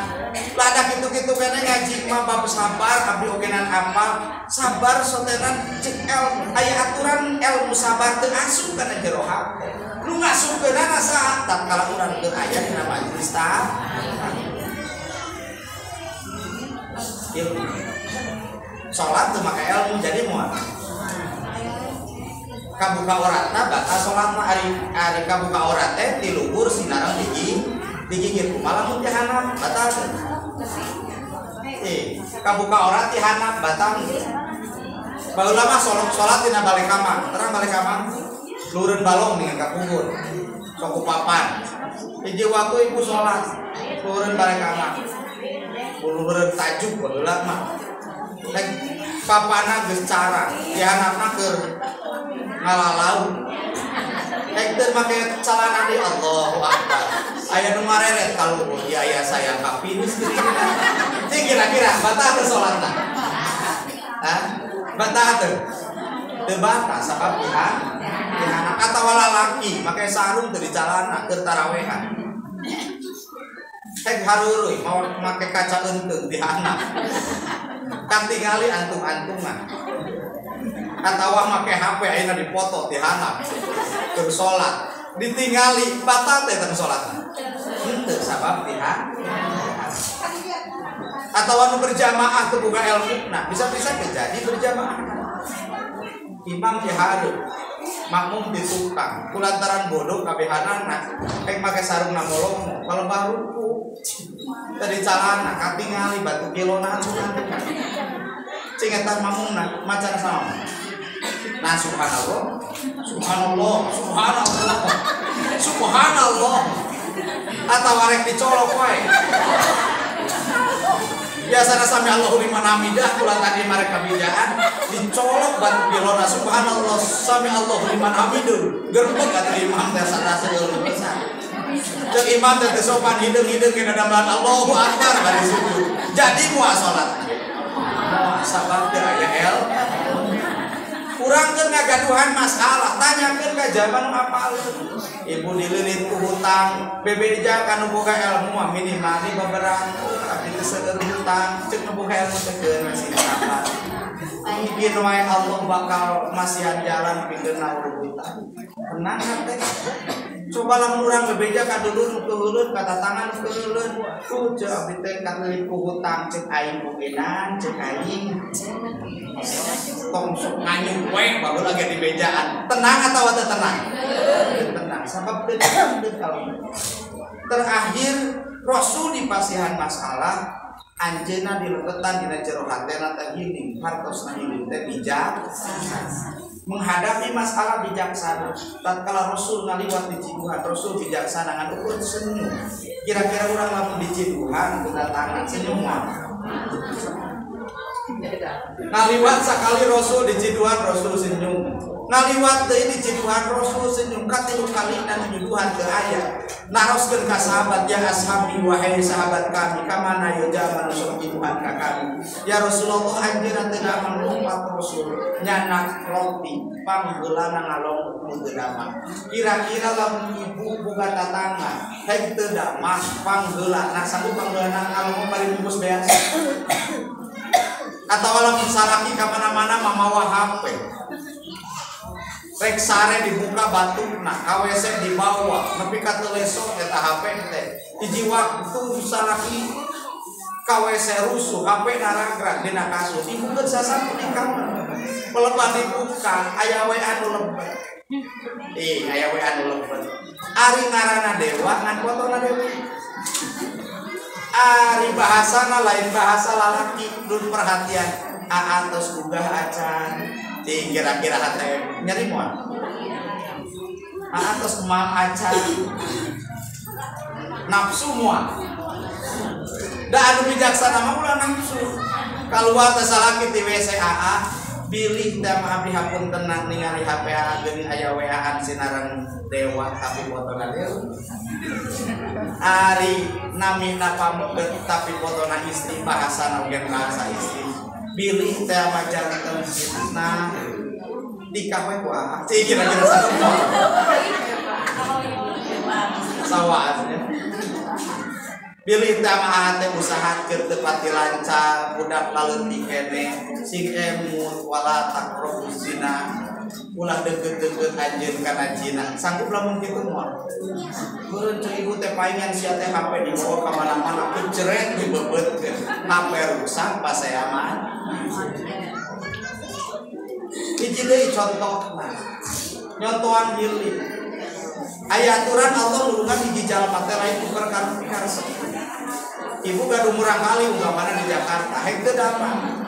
Lada kitu-kitu kene ngaji mah bab sabar abdi ogenan apal sabar sotenan cek ilmu aya aturan ilmu sabar teu asup kana jero hate. Nu ngasupkeunana saha tatkala urang keur aya dina majelis taklim. Ilmu salat teu make ilmu jadi moal kabuka oratna batal salatna ari kabuka orat teh ti luhur sinareng digigir kumaha lamun ti handap batal teu kabuka orat ti handap batal baheula mah salat dina balik kamar terang balik kamar lureun balong dengan kapungkur sok ku papan hiji waktu ibu salat lureun balik kamar lureun tajuk baheula mah rek papana geus cara dihanapna keur ngalalau rek teu make calana di Allahu Akbar aya nu mareret ka luhur ieu aya sayang ka pinis teh kira-kira batal teu salatna hah batal teu teu batal sabab dihanap atawa lalaki make sarung teu di calana keur tarawehan rek haruruy mau make kaca eunteung dihanap katingali antung-antungan atawa make HP ayeuna dipoto dihanap keur salat ditingali batal teh teu salatna henteu sabab dihanap atawa nu berjamaah teu boga ilmuna bisa-bisa terjadi berjamaah imam dihareup makmum di tukang kulantaran bodoh kabehanana rek make sarungna molongmo kalembah ruku tadi calana katingali batu kilona cing eta mamungna macan sama. Nah subhanallah subhanallah subhanallah subhanallah atawa rek dicolok wae biasana sami Allahu liman hamidah kulantaran mereka bidaan dicolok batu kilona subhanallah sami Allahu liman hamidah gerbek atuh imam teh saraseueul pisan. Cek imam teh sopan hideung-hideung kana dambahan Allahu Akbar bari sujud. Jadi moal salat. Moal sabab teu aya el. Urang keur ngagaduhan masalah, tanyakeun ka jaman nu apaleun. Ibu dililit ku hutang, bebeja ka nu boga ilmu mah minimal di beberang abdi teu seueur hutang, cek nu boga ilmu teh keun masih sabar. Mungkin wae Allah bakal masihan jalan pikeun naur hutang. Tenang hate. Coba lamun urang bebeja ka dulur nu keuheuleun, ka tatangan nu keuheuleun. Tuh ceuk abdi teh kalilit ku hutang ceuk aing bogenan, ceuk aing. Tong sok nganyuk we baheula ge dibejaan. Tenang atawa teu tenang? Tenang. Sabab teu kalau terakhir Rasul dipasihan masalah anjeunna dilebetan dina jero hatena teh hiling, hartosna hiling teh bijak. Menghadapi masalah bijaksana. Tatkala Rasul ngaliwat di Ciduhan, Rasul bijaksana ngan ukur senyum. Kira-kira urang lamun di Ciduhan kedatangan senyum mah. Ngaliwat sakali Rasul di Ciduhan, Rasul senyum. Ngaliwat deui diciduhan Rasul senyum katilu kalina nyuduhan teu aya. Naroskeun ka sahabat, ya ashabi, wahai sahabat kami, ka mana ieu jalma nu sok nyiduhan ka kami? Ya Rasulullah, anjeunna teu damang lumpat Rasul nyanak roti pangheulana ngalongok nu teu damang. Kira-kira lamun ibu boga tatangga hek teu damang pangheulana sanggup pangheulana ngalongok bari bungkus beas? Atawa lamun salaki ka mana-mana mamawa HP. Rek sare dibuka batukna, ka WC dibawa, nepi ka teu lesok eta HP teh. Hiji waktu salaki ka WC rusuh, HP naragrag dina kasur, dibukeun sasapu di kamar. Pelebah dibuka, aya we anu lebet. Ih, aya we anu lebet. Ari ngaranna dewa ngan fotona dewi. Ari bahasana lain bahasa lalaki, dun perhatian aa tos gugah acan. Di kira-kira hate nyeri moal. Aa tos mam acan. Nafsu moal. Da anu bijaksana mah ulah nafsu. Kaluar teh salaki ti WC aa, bilih teh mah abdi hapunten ningali HP aa geuning aya WA-an sinareng dewa tapi fotona dewa. Ari namina pameukeut tapi fotona istri, bahasana oge bahasa istri. Bilih teh mah janten fitnah nikah we ku aa. Cih kira-kira sakitu. Sawaasnya. Bilih teh mah teh usaha keur teu pati lancar, budak laleutik keneh, sing emut wala taqrabu zina. Ulah deukeut-deukeut anjeun kana zina. Sanggup lamun kitu moal. Beureun ceu ibu teh paingan sia teh HP dibawa ka mana-mana, kejeret dibebeutkeun. HP rusak paseaman. Hiji deui contohna. Nyontohan bilih. Aya aturan Allah nulungan hiji jalma teh lain ku perkara pikaresep. Ibu gaduh murang kali unggamanna di Jakarta, hek teu damang.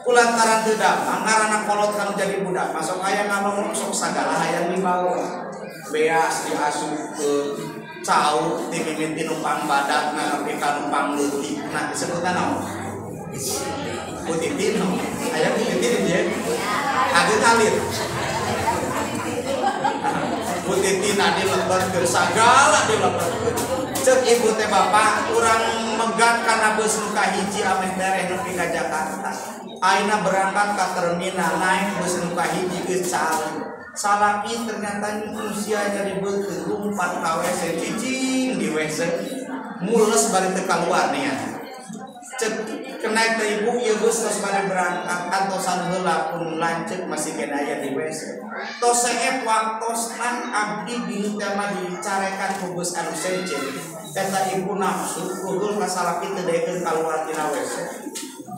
Kulantaran teu damang ngaranna kolot kanu jadi budak, masuk aya ngalongok sok sagala hayang dibawa. Beas diasupkeun, cau ti mimiti numpang badak nepi ka numpang leutik. Nah disebutna naon? Putitino. Aya putitino dieu. Ageung alit. Putitina dilebetkeun sagala dilebetkeun. Ceuk ibu teh bapak urang megat kana beus nu kahiji ameh tereh nepi ka Jakarta. Ayeuna berangkat ka terminal naik bus nu kahiji geus cali. Salaki ternyata usia nyeri beuteung lumpat ka WC cicing di WC. Mules bari teu kaluar nih ya. Cek kenaik teh ibu ieu geus tos bari berangkat antosan heula pun lanceuk masih kena aya di WC. Tos seep waktosna abdi bilih teh mah dicarekan ku geus anu sejen. Eta ibu nafsu kuhul ka salaki teu daekeun kaluar tina WC.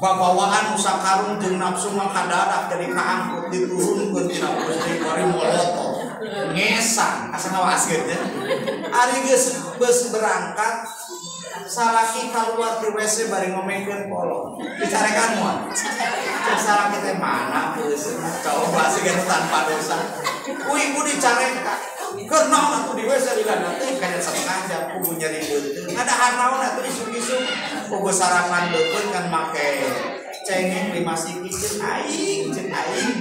Babawaan usa karung jeung nafsu mah kadadak jadi kaangkut diturunkeun tina bus deui bari molotot. Ngesang asa ngawaaskeun nya. Ari geus beus berangkat salaki keluar di WC bari ngomengkeun kolot. Dicarekan moal. Cek salaki teh mana beusna coba siga tanpa dosa. Ku ibu dicarekan. Keur naon atuh di WC lila teh kaya setengah jam kudu nyeri beuteung. Ngadahar naon atuh isuk-isuk kudu sarapan beuteung kan make cengek 5 siki jeung aing jeung aing.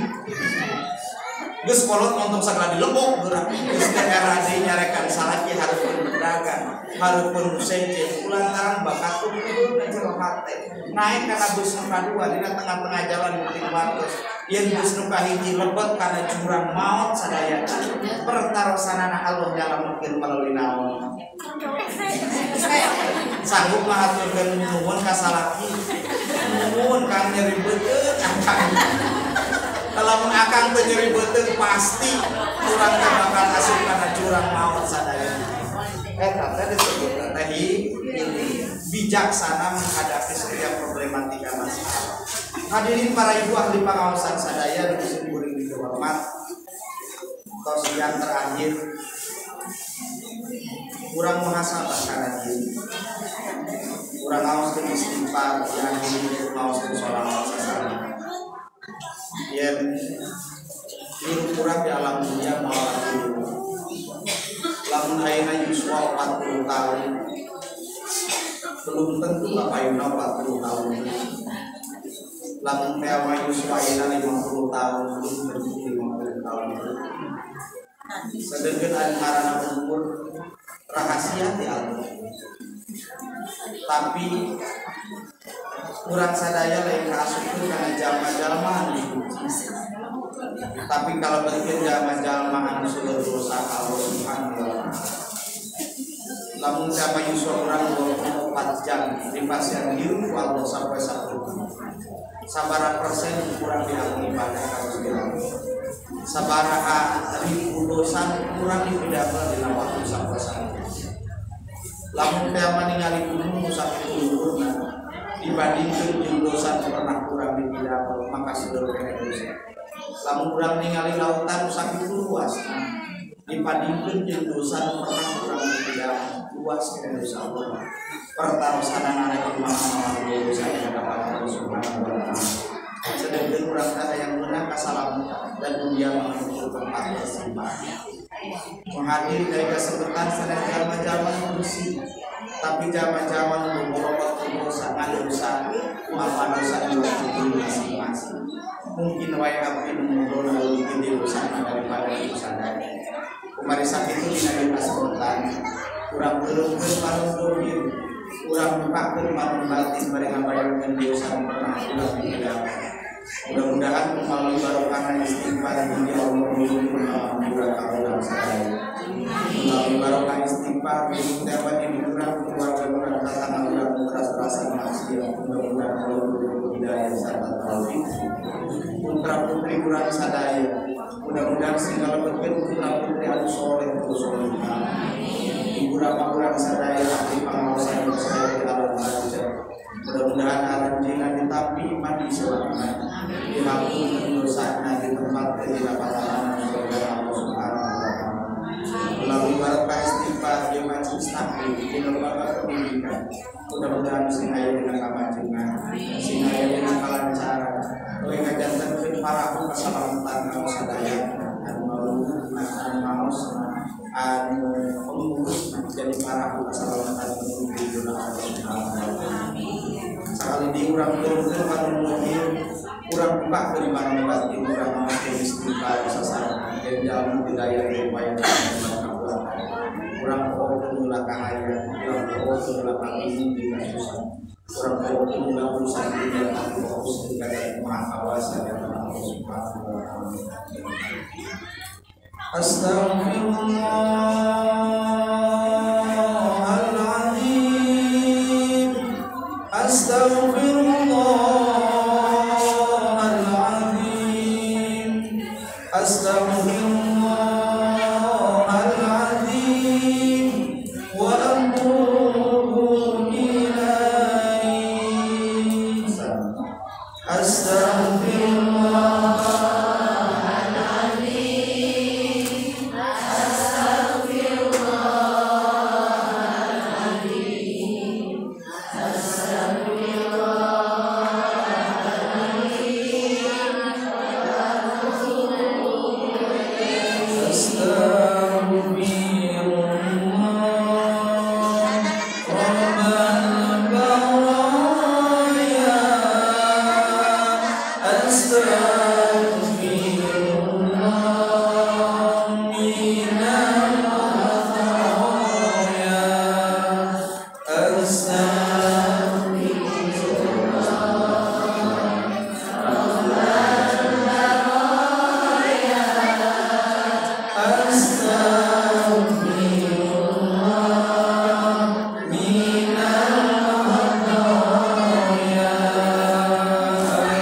Geus kolot montong sagala dilebok geura. Geus teh era deui nyarekan salaki hareupeun berdagang, hareupeun sejen kulantaran bakat kudu ka jero hate. Naik kana bus nu kadua dina tengah-tengah jalan penting watos. Yen bus nu kahiji lebet kana jurang maot sadayana. Pertarosanana Allah nyalametkeun melalui naon. Sanggup mah haturkeun nuhun ka salaki. Nuhun kang nyeri beuteung akang. Lamun akang teu nyeri beuteung pasti urang teh bakal asup kana jurang maot sadayana. Eta teh disebut teh bijaksana menghadapi setiap problematika masalah. Hadirin para ibu ahli pengawasan sadaya nu kuring dihormat. Tos yang terakhir kurang muhasabah kana diri. Kurang ngaoskeun istighfar, diakhiri ngaoskeun sholawat sasana. Yen hirup kurang di alam dunia moal hirup. Lamun ayeuna yuswa 40 tahun belum tentu kapayuna 40 tahun. Lamun tewa yuswa ayeuna 50 tahun belum tentu 50 tahun itu. Sedangkan ngaranna umur rahasia ti Allah. Tapi urang sadaya lain kaasupkeun kana jalma-jalma anu suci. Tapi kalau beukeun jalma-jalma anu seueur dosa Allah Subhanahu wa taala. Lamun siapa yuswa urang 24 jam dipasihan hirup ku Allah sampai sabtu. Sabaraha persen kurang diampuni ibadah ka Gusti Allah. Sabaraha ribu dosa kurang dipidamel dina waktu sampai sabtu. Lamun teh ningali gunung sakitu luhurna dibandingkeun jeung dosa nu pernah kurang dipidamel maka seueur keneh dosa. Lamun urang ningali lautan sakitu luasna dibandingkeun jeung dosa nu pernah kurang dipidamel luas keneh dosa Allah. Pertarosanana kumaha dosa di hadapan Allah Subhanahu wa taala. Sedangkan urang teh hayang meunang kasalamatan dan dunia mah tempat bersimpan. Menghadiri dari kesempatan sedang jalma-jalma bersih, tapi jalma-jalma nu borokot dosa ngadosa, mapan dosa di waktu masing-masing. Mungkin wae abdi nu ngobrol leuwih gede dosana daripada dosa sadaya. Kumari sakitu dina kesempatan urang beureumkeun panon dohir, urang bukakeun panon batin bari ngabayangkeun dosa nu pernah urang dipidamel. Mudah-mudahan melalui barokah istighfar dunia Allah nulungkeun ampura ka urang sadaya. Melalui barokah istighfar dapat ibu urang keluarga urang tatangga urang teras-terasan maksiat. Mudah-mudahan Allah beri hidayah serta taufik. Putra putri urang sadaya mudah-mudahan sing ngalebetkeun putra putri anu soleh solehah. Ibu rama urang sadaya abdi pangaosan sadaya di alam barzah. Mudah-mudahan aranjeunna ditampi mandi selamat. Dihampun dosana di tempat kedapatan surga Allah Subhanahu wa taala. Melalui barokah istighfar jeung majelis taklim jeung lembaga pendidikan, mudah-mudahan sing aya dina kamajengan, sing aya dina kalancaran, euy ngajantenkeun parahu kasalamatan ka sadaya anu maluhurna, anu maosna, anu pengurusna jadi parahu kasalamatan menuju dina Allah Subhanahu wa taala. Sakali di urang turunkeun panon mobil, urang buka ke panon batin, urang maoskeun istighfar sasarengan jeung jalmu hidayah upaya kakuatan. Urang pohokeun ulah kahayang, urang pohokeun ulah kabingung dina susah. Urang pohokeun ulah urusan dunia tapi fokus kepada Maha Kawasa dan Allah Subhanahu wa taala. Astaghfirullahaladzim, astaghfirullahaladzim, astaghfirullahaladzim wa atubu ilaih. Astaghfirullahaladzim, astaghfirullahaladzim, astaghfirullahaladzim wa atubu ilaih. Astaghfirullah Rabbal baraya, astaghfirullah minal khataaya, astaghfirullah minal khataaya,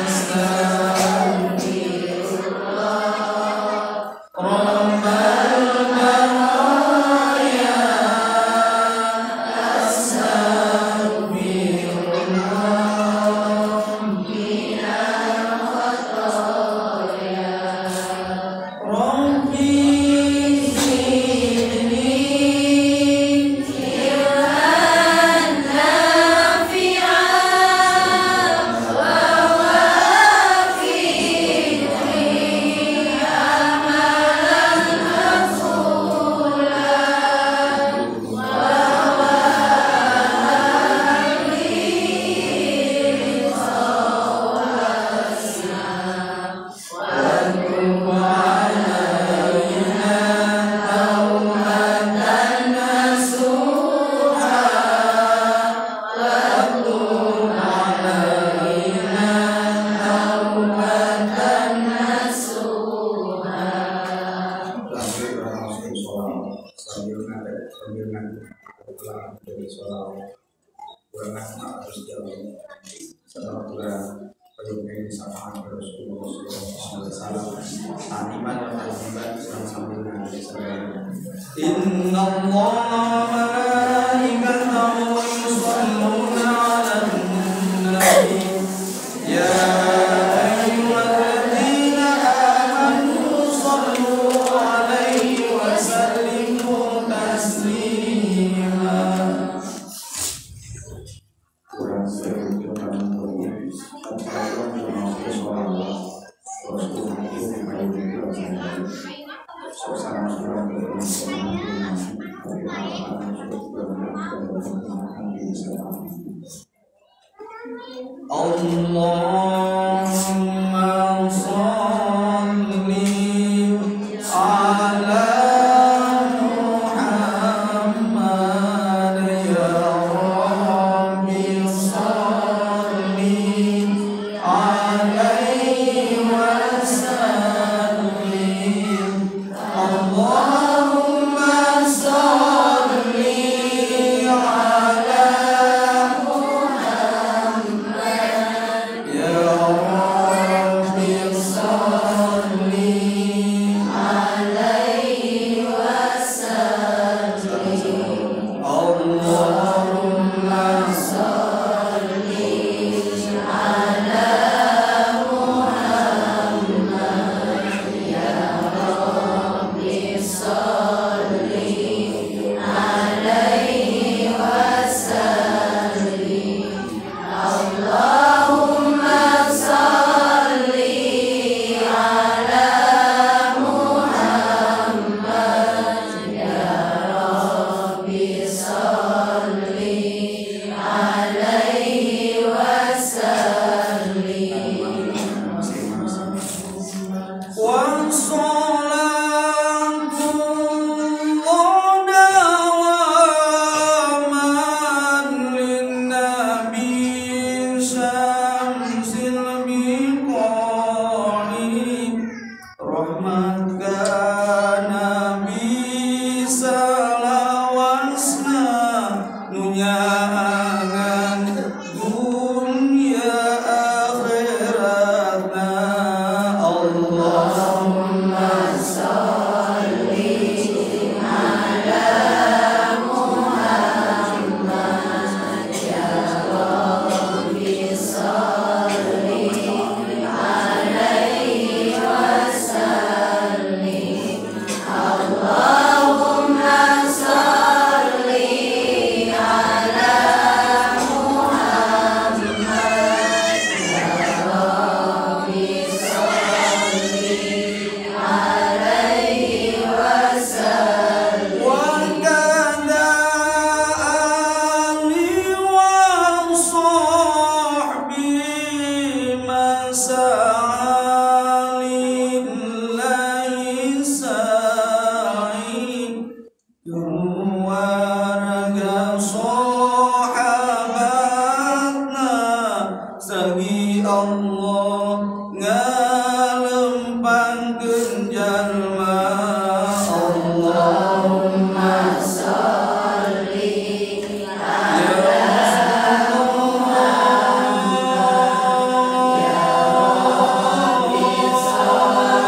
astaghfirullah. dari sholawat kurang harus jauh setelah kurang ini sama Rasulullah sallallahu alaihi wasallam taniman wa taniman sambil ngaji. Innallaha wa malaikatahu yusholluna 'alan nabi ya ayyuhalladzina amanu shallu 'alaihi wa sallimu taslima. Kurang Allahumma shalli ala Muhammad ya Rabbi shalli alaihi wa sallim. Allahumma shalli ala ya Rabbi shalli alaihi wasallim. Allahumma shalli ala Muhammad ya Rabbi shalli alaihi wasallim. Allahumma shalli ala Muhammad ya Rabbi shalli alaihi wasallim. Wassalatullah dawaman linnabi syamsil biqai rahmat nabi salawasna nunyangan dunia akhiratna. Allahumma shalli ala Muhammad ya Rabbi shalli alaihi wasallim. Allahumma shalli ala Muhammad ya Rabbi shalli alaihi wasallim. Wa kada ali wa sahbi masalillahi sa'i keluarga sahabatna sagi Allah ngalempangkeun jalma. Allahumma shalli ala Muhammad ya Rabbi shalli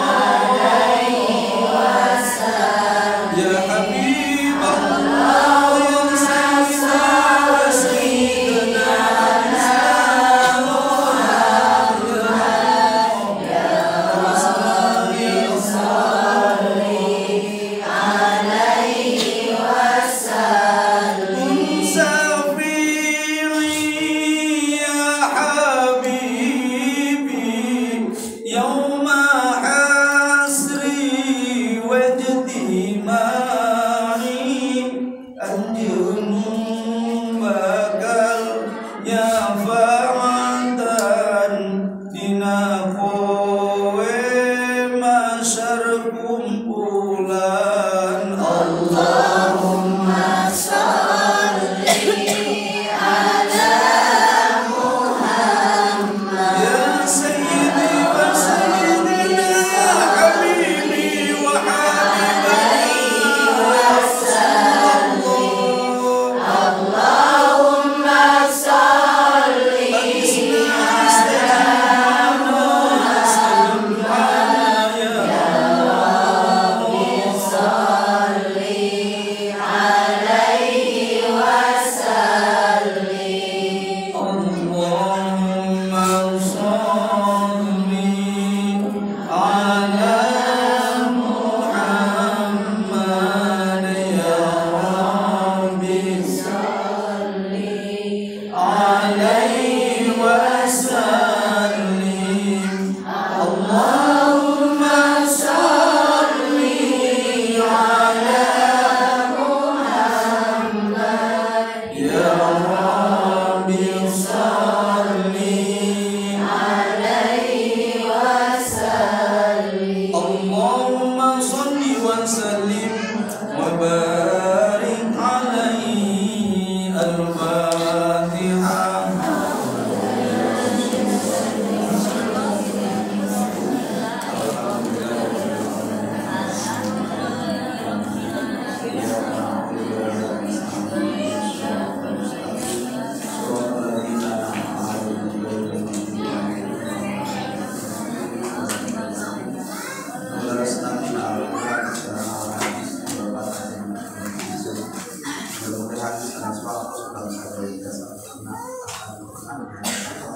alaihi wasallim. Ya Habib Allah ya Sayyidina wa Sayyidina Muhammad ya Rabbi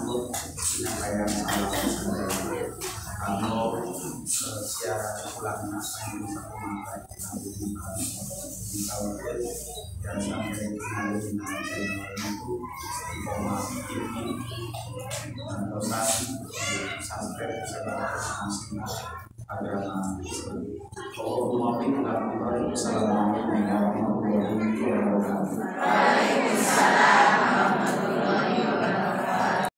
Allah penyampaian salam sadaya kanggo siaran ulang sakumaha yang sampai dina channel itu Istiqomah TV dan dosa subscribe sebagai agama Islam. Assalamualaikum warahmatullahi wabarakatuh. Waalaikumsalam.